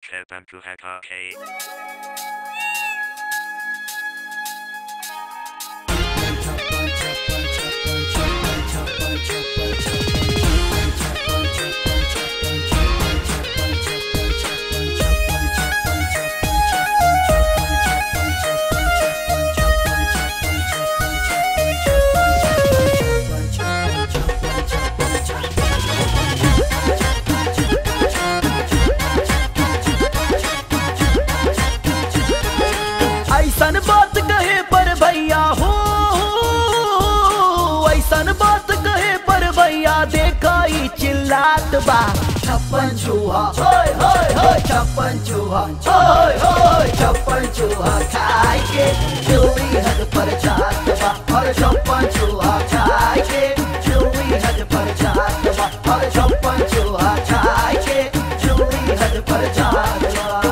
छप्पन चूहा खा के। ऐसन बात कहे पर भैया हो, ऐसन बात कहे पर भैया देखा ई चिल्लात बा। छप्पन चूहा होय होय होय, छप्पन चूहा होय होय, छप्पन चूहा खाए के चूड़ी हद पर जात बा। और छप्पन चूहा खाए के चूड़ी हद पर जात बा। और छप्पन चूहा खाए के चूड़ी हद पर जात बा।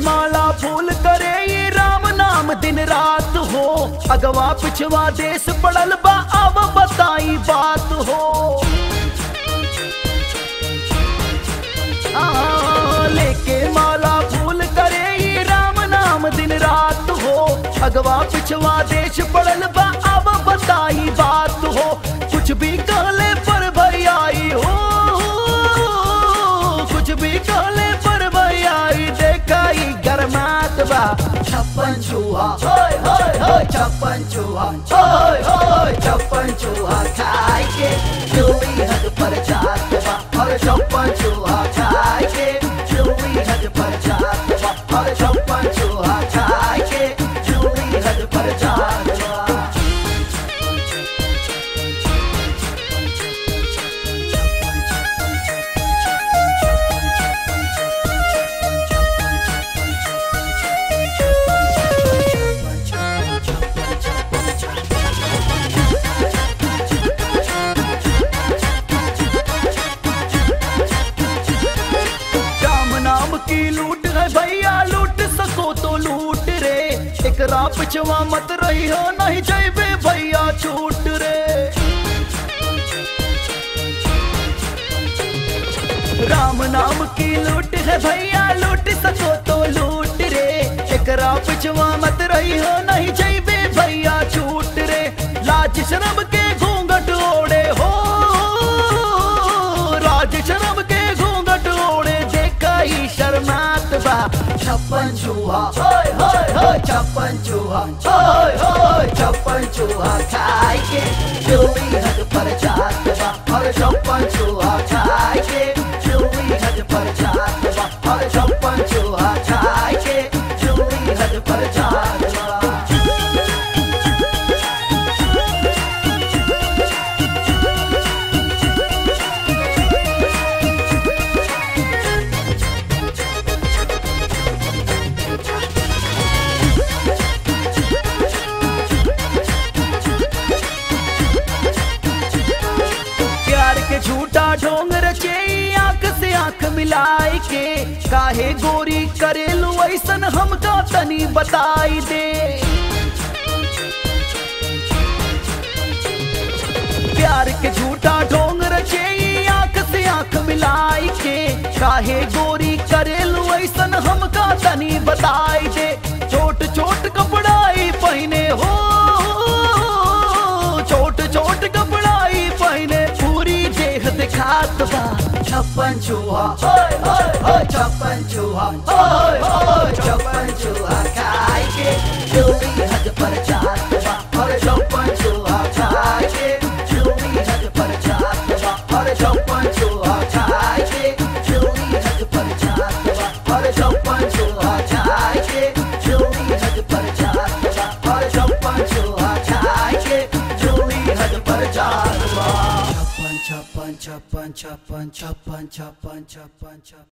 माला फूल करे ये राम नाम दिन रात हो, अगवा पिछवा देश पड़ल बा अब बताई बात हो। लेके माला फूल करे ये राम नाम दिन रात हो, अगवा पिछवा देश पड़ल बा अब बताई बात हो। कुछ भी कहले पर भैया हो, कुछ भी कहले पर भैया देखा गरमात बा। छप्पन चूहा होय होय होय, छप्पन चूहा होय होय, छप्पन चूहा खाए के चूड़ी हद पर जात बा। और छप्पन चूहा खाए के चूड़ी हद पर जात बा। और छप्पन चूहा खाए के चूड़ी हद पर जात बा। की लूट है भैया लूट सको तो लूट रे, एकरा पिछवा मत रही हो नहीं जैबे भैया छूट रे। राम नाम की लूट है भैया लूट सको तो लूट रे, एकरा पिछवा मत रही हो नहीं जैबे भैया छूट रे। लाज शर्म के घूंघट ओढ़े हो, लाज शर्म के घूंघट ओढ़े देखा ही शर्मात बा। छप्पन चूहा होय होय होय, छप्पन चूहा होय होय, छप्पन चूहा खाए के चूड़ी हद पर जात बा। और छप्पन चूहा खाए के चूड़ी हद पर जात बा। और छप्पन चूहा खाए के चूड़ी हद पर जात बा। के झूठा ढोंग रचे आंख से आंख मिलाए के, काहे गोरी करेलू ऐसन हमका तनी बताई दे। प्यार के झूठा ढोंग रचे आंख से आंख मिलाए के, काहे गोरी करेलू ऐसन हमका तनी बताई दे। छोट छोट कपड़ाई पहने हो, छोट छोट कपड़ाई पहने पूरी देह दिखात बा। छप्पन चूहा होय होय होय, छप्पन चूहा होय होय, छप्पन चूहा खाए के चूड़ी हद पर जात बा। और छप्पन चूहा खाए के चूड़ी हद पर जात बा। और छप्पन चूहा खाए के चूड़ी हद पर जात बा। और छप्पन चूहा खाए के चूड़ी हद पर जात बा। और छप्पन चूहा खाए के चूड़ी हद पर जात बा। छप्पन छप्पन छप्पन छप्पन छप्पन छप्पन छप्पन छप्पन।